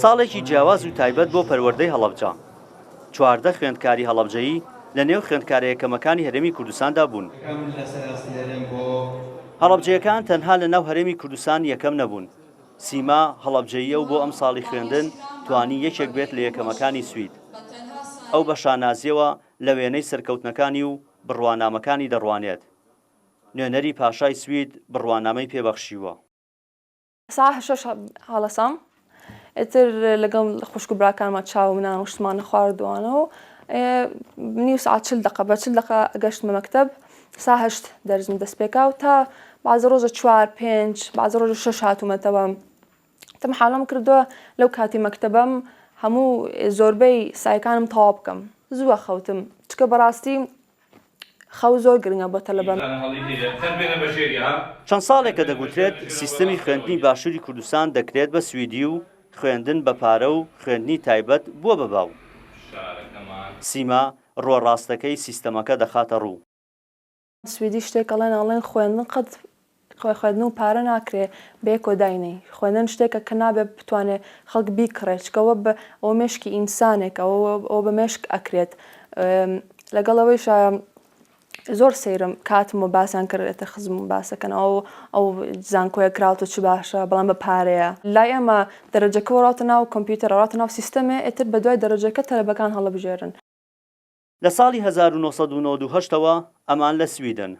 ساڵێکی جیاواز و تایبەت بۆ پەروەردەی هەڵەبجە. 14 خوێندکاری هەڵەبجەیی لە نێو خوێندکارە یەکەمەکانی هەرێمی کوردستاندا بوون. هەڵەبجەیەکان تەنها لە ناو هەرێمی کوردستان یەکەم نەبوون. سیما هەڵەبجەییە و بۆ ئەمساڵی خوێندن توانی یەکێک بێت لە یەکەمەکانی سوید. ئەو بە شانازییەوە لە وێنەی سەرکەوتنەکانی و بڕوانامەکانی دەڕوانێت. نوێنەری پاشای سوید بڕوانامەی پێ بەخشیوە. ساعە شەش هەڵەسام ئیتر لەگەڵ خوشک و براکانما چاو و نان و شتمان خواردوانە و نیو ساعت چل دقە بە چل دقە گەشتمە مەکتەب سا هەشت دەرزم دەست پێکا و تا بازە ڕۆژە چوار پێنج بازە ڕۆژە شەش هاتوومەتەوە تم حاڵم کردووە لەو کاتی مەکتەبەم هەموو زۆربەی سایەکانم تەواو بکەم زووە خەوتم چکە بەڕاستی خەو زۆر گرنگە بۆ تەلەبە. چەند ساڵێکە دەگوترێت سیستەمی خوێندنی باشووری کوردستان دەکرێت بە سویدی و خوێندن بە پارە و خوێندنی تایبەت بووە بە باو. سیما ڕووە ڕاستەکەی سیستەمەکە دەخاتە ڕوو. سویدی شتێک ئەڵێن ئەڵێن خوێندن قەت خوێندن و پارە ناکرێ بەیەکەوە داینێی خوێندن شتێکە کە نابێ بتوانێ خەڵک بیکڕێ چکە ئەوە بە ئەوە مێشکی ئینسانێکە ئەوە ئەوە بە مێشک ئەکرێت لەگەڵ ئەوەیشا زۆر سەیرم کاتم و باسیان کرد ئێتر خزم و باسەکەن ئەو ئەو زانکۆیە کراوتە چ باشە بەڵام بە پارەیە لای ئێمە دەرەجەکە وەڕاتە ناو کۆمپیوتەر ڕاتە ناو سیستەمێ ئێتر بە دوای دەرەجەکە تەلەبەکان هەڵەبژێرن. لە ساڵی 1998 ەوە ئەمان لە سویدن،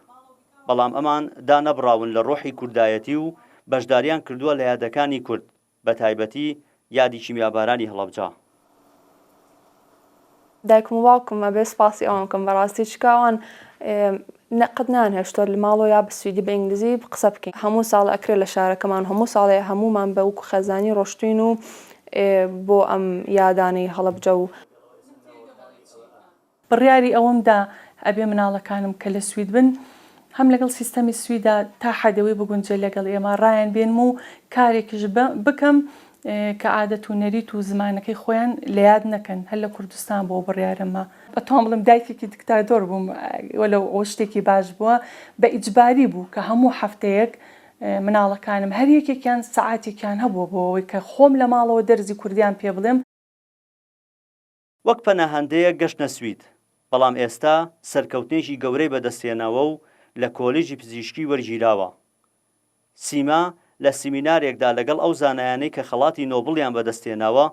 بەڵام ئەمان دانەبڕاون لە ڕۆحی کوردایەتی و بەشداریان کردووە لە یادەکانی کورد، بەتایبەتی یادی کیمیابارانی هەڵەبجە. دایکم و باوکم ئەبێ سوپاسی ئەوان بکەم بەڕاستی چونکە ئەوان قەت نەیانهێشتووە لە ماڵەوە یا بە سویدی بە ئینگلیزی قسە بکەین هەموو ساڵ ئەکرێ لە شارەکەمان هەموو ساڵێ هەموومان بە وەکو خێزانی ڕۆشتوین و بۆ ئەم یادانەی هەڵەبجە و بڕیاری ئەوەم دا ئەبێ مناڵەکانم کە لە سوید بن هەم لەگەڵ سیستەمی سویدا تا حەدەوەی بگونجێ لەگەڵ ئێمە ڕایان بێنم و کارێکیش بکەم کە عادەت و نەریت و زمانەکەی خۆیان لە یاد نەکەن هەر لە کوردستان بووە بڕیارەمە. ئەتوانم بڵێم دایکێکی دکتاتۆر بووم وەلەو ئەوە شتێکی باش بووە بە ئیجباری بوو کە هەموو هەفتەیەک مناڵەکانم هەر یەکێکیان سەعاتێکیان هەبووە بۆ ئەوەی کە خۆم لە ماڵەوە دەرزی کوردیان پێ بڵێم. وەک پەناهەندەیەک گەشتنە سوید، بەڵام ئێستا سەرکەوتنێکی گەورەی بەدەستهێناوە و لە کۆلیژی پزیشکی وەرگیراوە. سیما لە سیمینارێکدا لەگەڵ ئەو زانایانەی کە خەڵاتی نۆبڵیان بەدەستهێناوە،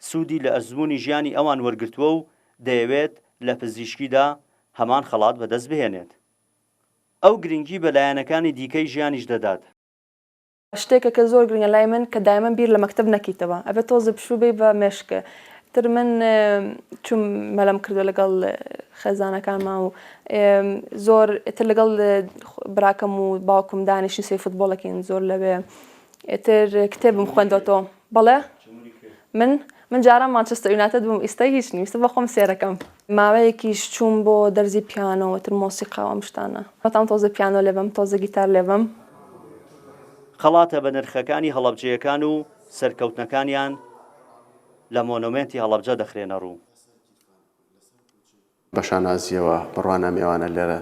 سوودی لە ئەزموونی ژیانی ئەوان وەرگرتووە و دەیەوێت لە پزیشکیدا هەمان خەڵات بەدەستبهێنێت. ئەو گرنگی بە لایەنەکانی دیکەی ژیانیش دەدات. شتێکە کە زۆر گرنگە لای من کە دایمەن بیر لە مەکتەب نەکەیتەوە ئەبێت تۆزێ پشوو بەی بە مێشک تر من چوم مەلەم کردو لەگەڵ خێزانەکانمان و زۆر تر لەگەڵ براکەم و باوکم دانیشین سەی فوتبۆڵەکەین زۆر لەوێ ئیتر کتێبم خوێندۆتەوە بەڵێ من من جاران مانچستەر یونایتد بووم ئیستا هیچ نیم ئیستا بەخۆم سێرەکەم. ماوەیەکیش چووم بۆ دەرزی پیانۆ ئیتر مۆسیقا و ئەم شتانە. وتم تۆزێ پیانۆ لێبەم تۆزێ گیتار لێبەم. خەڵاتە بەنرخەکانی هەڵەبجەیەکان و سەرکەوتنەکانیان لە مۆنۆمێنتی هەڵەبجە دەخرێنەڕوو. بە شانازییەوە بڕوانامەی ئەوانە لێرە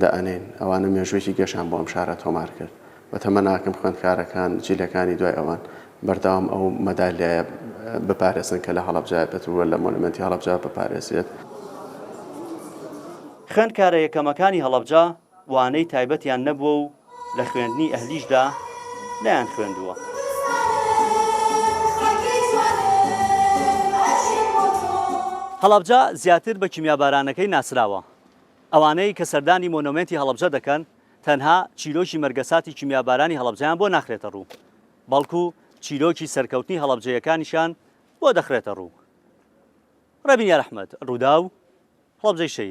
دائەنێین. ئەوانە مێژوویەکی گەشیان بۆ ئەم شارە تۆمار کرد و تەمەناکەم خوێندکارەکان، جیلەکانی دوای ئەوان بەردەوام ئەو مەدالیایە بپارێزن کە لە هەڵەبجە بێت و لە مۆنۆمێنتی هەڵەبجە بپارێزرێت. خوێندکارە یەکەمەکانی هەڵەبجە وانەی تایبەتیان نەبووە و لە خوێندنی ئەهلیشدا نەیانخوێندووە. هەڵەبجە زیاتر بە کیمیابارانەکەی ناسراوە. ئەوانەی کە سەردانی مۆنۆمێنتی هەڵەبجە دەکەن تەنها چیرۆکی مەرگەساتی کیمیابارانی هەڵەبجەیان بۆ ناخرێتە ڕوو، بەڵکو چیرۆکی سەرکەوتنی هەڵەبجەیەکانیشیان بۆ دەخرێتە ڕوو. ڕێبین یارئەحمەد، ڕووداو، هەڵەبجەی شەهید.